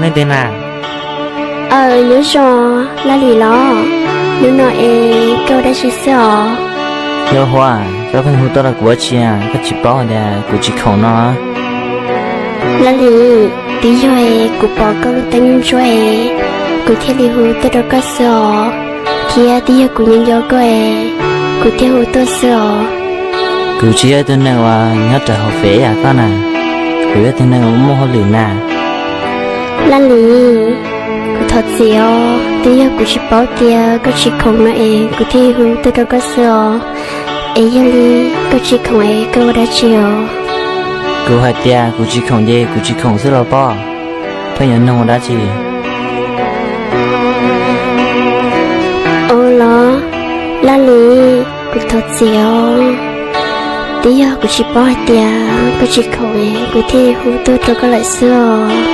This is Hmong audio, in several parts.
Leej twg na? Aw, nyob zoo, Laj Lis los? Hnub no es koj ua dab tsi xwb os? Nkauj Huab, koj pheej hu tuaj rau kuv ua dab tsi? Koj tsis paub hais tias kuv tsis khoom no? Laj Lis, twb yog es kuv pom koj lub teeb ntsuab es kuv thiaj li hu tuaj rau koj xwb os, thiab twb yog kuv nyob nco koj es kuv thiaj hu tuaj xwb os. Kuv tsis yog ib tug neeg uas nyob rau hauv fem yam koj na, kuv yog ib tug neeg uas muaj hauj lwm na. Laj Lis, kuv thov txim os, twb yog kuv tsis paub tias koj tsis khoom no es kuv thiaj hu tuaj rau koj xwb os. Es yog li koj tsis khoom es koj ua dab tsi os? Kuv hais tias kuv tsis khoom ces kuv tsis khoom xwb los pob, pheej yuav nug ua dab tsi? Ua los, Laj Lis, kuv thov txim os, twb yog kuv tsis paub hais tias koj tsis khoom es kuv thiaj hu tuaj rau koj lawm xwb os.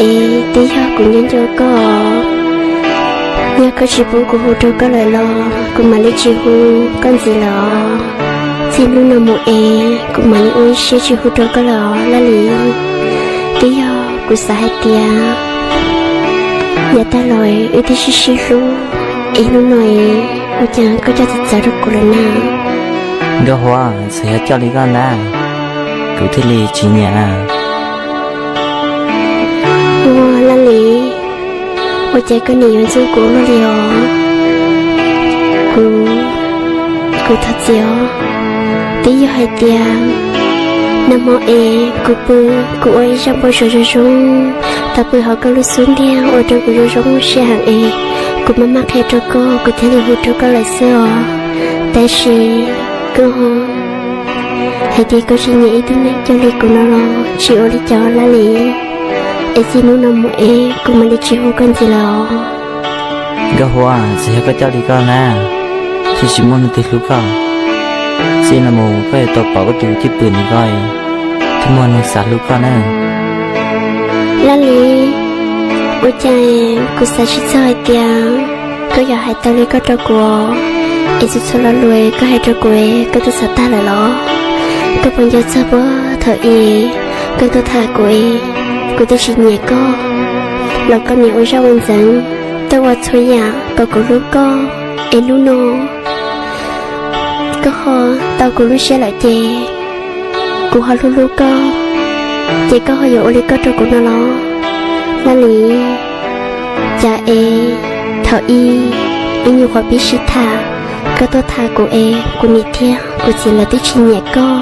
Es twb yog kuv nyob nco koj, yog koj tsis pub kuv hu rau koj lawm los kuv mam li tsis hu koj ntxiv lawm os. Txij hnub no mus es kuv mam li ua ib siab tsis hu rau koj lawm os Laj Lis. Twb yog kuv xav hais tias yav tag los wb twb sib sib hlub, es hnub no es ua cas koj coj txawv txawv rau kuv lawm na? Nkauj Huab, txawm yog coj li koj ntag, kuv thiaj li tsis nyiam. Ua Laj Lis, ua cas koj nim yuav ntxub kuv luaj li os? Kuv, kuv thov txim os. Twb yog hais tias nag hmo es kuv pw, kuv ua ib zaj npau suav zoo zoo, tau pw hauv koj lub xub ntiag ua rau kuv zoo zoo siab heev es kuv maj mam qhia rau koj, kuv thiaj li hu rau koj lawm xwb os. Tab sis koj hais tias koj tsis nyiam ib tug neeg coj li kuv no los tsis ua li cas Laj Lis. Es txij hnub no mus es kuv mam li tsis hu koj ntxiv lawm os. Nkauj Huab, txawm yog koj coj li koj na, thiaj tsis muaj leej twg hlub koj. Txij no mus koj yuav tau pom koj tus cwj pwm ntawm ko, thiaj muaj neeg xav hlub koj na. Laj Lis, ua cas kuv xav tsis txog hais tias koj yuav hais tau li koj rau kuv, es txhua txhua lo lus koj hais rau kuv koj twb xav tag lawm los? Koj puas nco txog puag thaum ub koj tuaj tham kuv es kuv twb tsis nyiam koj los koj nim ua zaj ua ntxeev, tuaj ua txhua yam kom kuv hlub koj, es hnub no koj ho tau kuv lub siab lawm ces kuv ho hlub hlub koj, ces koj ho yuav ua li koj rau kuv no los? Laj Lis, cas es thaum ub wb nyuam qhuav pib sib tham, koj tuaj tham kuv es kuv niam thiab kuv txiv lawv twb tsis nyiam koj.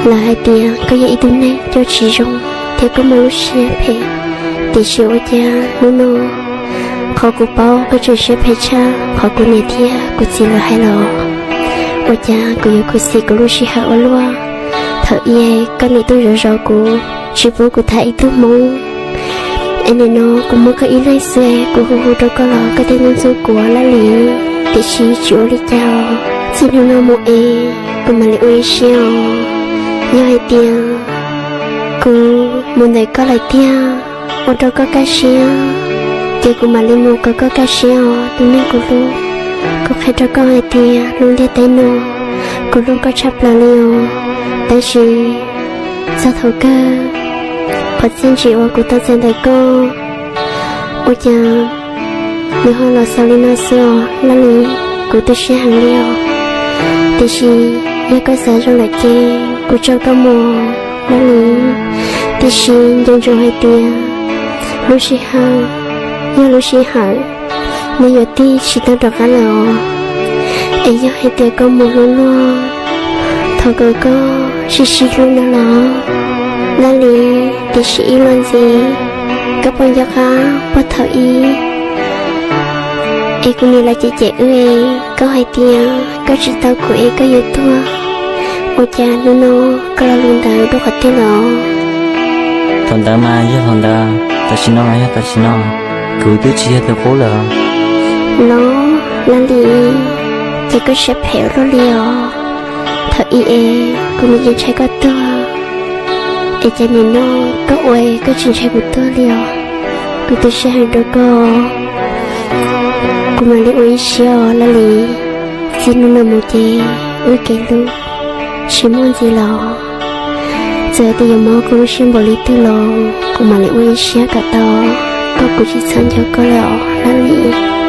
Lawv hais tias koj yog ib tug neeg coj tsis zoo thiab koj muaj lub siab phem. Tiam sis ua cas hnub no qhov kuv paub koj tseem siab phem tshaj qhov kuv niam thiab kuv txiv lawv hais los? Ua cas kuv yuav khuv xim kuv lub sij hawm ua luaj? Thaum ub koj nim tuaj zov zov kuv, tsis pub kuv tham ib tug hmoob. Es nim no kuv muaj koj ib leeg xwb, kuv hu hu rau koj los koj thiaj ntxub ntxub kuv Laj Lis. Tiam sis tsis ua li cas, txij hnub no mus es kuv mam li ua ib siab os. Yog hais tias kuv mus ntawm koj lawm tiag, ua rau koj kaj siab, ces kuv mam li mus kom koj kaj siab os tus neeg kuv hlub. Kuv qhia rau koj hais tias lub ntiaj teb no kuv hlub koj tshaj plaws li os. Tab sis txog thaum kawg, qhov txiaj ntsim uas kuv tau txais ntawm koj, ua cas nws ho los xaus li no xwb os Laj Lis. Kuv tu siab heev li os. Tiam sis yog koj xav zoo lawm ces kuv tso koj mus Laj Lis. Tiam sis nco ntsoov hais tias lub sij hawm yog lub sij hawm, nws yuav tig tsis tau rov qab lawm os. Es yog hais tias koj mus hlub luag, thov kom koj sib sib hlub no los Laj Lis. Tiam sis ib los ntxiv, koj puas nco qab puag thaum ub es kuv niam lawv cem cem wb es koj hais tias koj tsis tau kuv es koj yuav tuag? Ua cas hnub no koj lo lus ntawd dua qhov twg los? Thaum ntawd mas yog thaum ntawd, tam sim no mas yog tam sim no, kuv twb tsis yog tus qub lawm. Los Laj Lis, ces koj siab phem ua luaj li os. Thaum ub es kuv nim yeej ntshai koj tuag, es cas nim no koj ua koj tsis ntshai kuv tuag li os? Kuv tu siab heev rau koj. Kuv mam li ua ib siab os Laj Lis. Txij hnub no mus ces wb kev hlub tsis muaj ntxiv los? Txawm tias yuav mob kuv lub siab npaum li twg los kuv mam li ua ib siab kom tau, koj kuv tsis txhob nco koj li os Laj Lis.